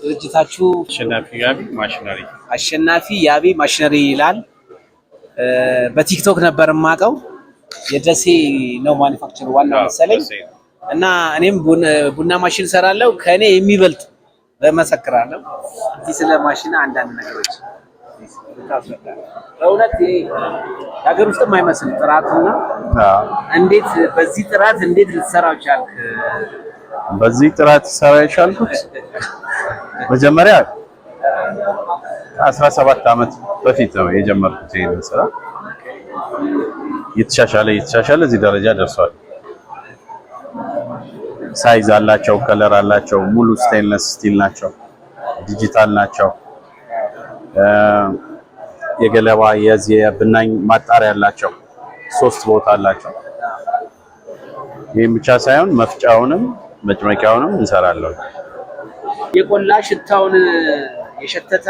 ድርጅታችሁ አሸናፊ ያቢ ማሽነሪ። አሸናፊ ያቢ ማሽነሪ ይላል። በቲክቶክ ነበር የማውቀው። የደሴ ነው manufacture ዋና መሰለኝ። እና እኔም ቡና ማሽን እሰራለሁ። ከእኔ የሚበልጥ በመሰክራለሁ። እዚህ ስለ ማሽን አንዳንድ ነገሮች በእውነት የሀገር ውስጥም አይመስል ጥራቱና እንዴት በዚህ ጥራት እንዴት ልትሰራው ቻልክ? በዚህ ጥራት ሰራ የቻልኩት መጀመሪያ ከ17 ዓመት በፊት ነው የጀመርኩት ይሄንን ስራ። እየተሻሻለ እየተሻሻለ እዚህ ደረጃ ደርሷል። Size አላቸው፣ color አላቸው፣ ሙሉ stainless steel ናቸው፣ ዲጂታል ናቸው። የገለባ የዚህ የብናኝ ማጣሪያ አላቸው፣ ሶስት ቦታ አላቸው። ይህም ብቻ ሳይሆን መፍጫውንም መጭመቂያውንም እንሰራለን። የቆላ ሽታውን የሸተተ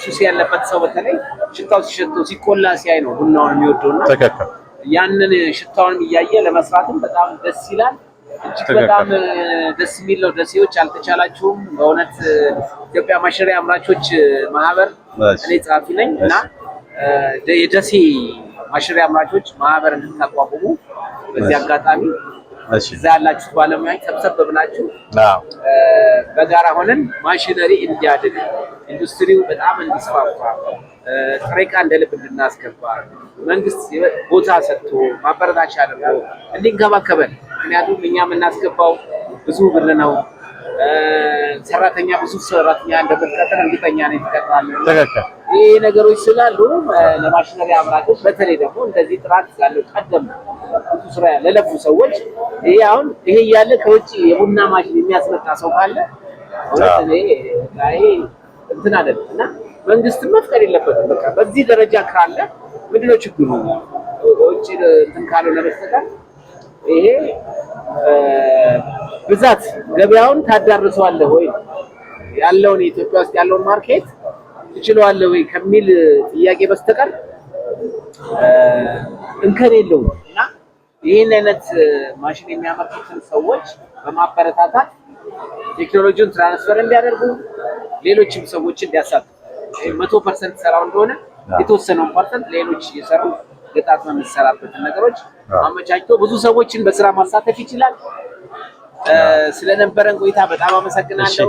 ሱስ ያለበት ሰው በተለይ ሽታው ሲሸተው ሲቆላ ሲያይ ነው ቡናውን የሚወደውና ትክክል። ያንን ሽታውን እያየ ለመስራትም በጣም ደስ ይላል። እጅግ በጣም ደስ የሚል ነው። ደሴዎች አልተቻላችሁም። በእውነት ኢትዮጵያ ማሽነሪ አምራቾች ማህበር እኔ ጸሐፊ ነኝ እና የደሴ ማሽነሪ አምራቾች ማህበር እንድታቋቁሙ በዚህ አጋጣሚ እዛ ያላችሁት ባለሙያዎች ሰብሰብ ብላችሁ በጋራ ሆነን ማሽነሪ እንዲያድግ፣ ኢንዱስትሪው በጣም እንዲስፋፋ፣ ጥሬ ዕቃ እንደ ልብ እንድናስገባ መንግስት ቦታ ሰጥቶ ማበረታቻ አድርጎ እንዲንከባከበን። ምክንያቱም እኛ የምናስገባው ብዙ ብር ነው። ሰራተኛ ብዙ ሰራተኛ እንደምትቀጥር እርግጠኛ ነኝ ትቀጥራለህ። ትክክል። ይህ ነገሮች ስላሉ ለማሽነሪ አምራቾች በተለይ ደግሞ እንደዚህ ጥራት ያለው ቀደም ብዙ ስራ ለለፉ ሰዎች ይሄ አሁን ይሄ እያለ ከውጭ የቡና ማሽን የሚያስመጣ ሰው ካለ እውነት እኔ ይሄ እንትን አይደለም እና መንግስትም መፍቀድ የለበትም። በቃ በዚህ ደረጃ ካለ ምንድነው ችግሩ? ውጭ እንትን ካልሆነ በስተቀር ይሄ ብዛት ገበያውን ታዳርሰዋለህ ወይ፣ ያለውን የኢትዮጵያ ውስጥ ያለውን market ትችለዋለህ ወይ ከሚል ጥያቄ በስተቀር እንከን የለውም። እና ይህን አይነት ማሽን የሚያመርቱትን ሰዎች በማበረታታት ቴክኖሎጂውን transfer እንዲያደርጉ፣ ሌሎችም ሰዎች እንዲያሳትፉ፣ 100% ሰራው እንደሆነ የተወሰነውን percent ሌሎች እየሰሩ ገጣጥመ የምትሰራበትን ነገሮች አመቻችቶ ብዙ ሰዎችን በስራ ማሳተፍ ይችላል። ስለነበረን ቆይታ በጣም አመሰግናለሁ።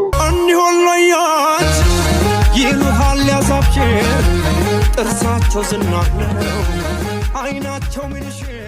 ይሉሃል ያዛብሽር ጥርሳቸው ዝናር ነው አይናቸው ምንሽር።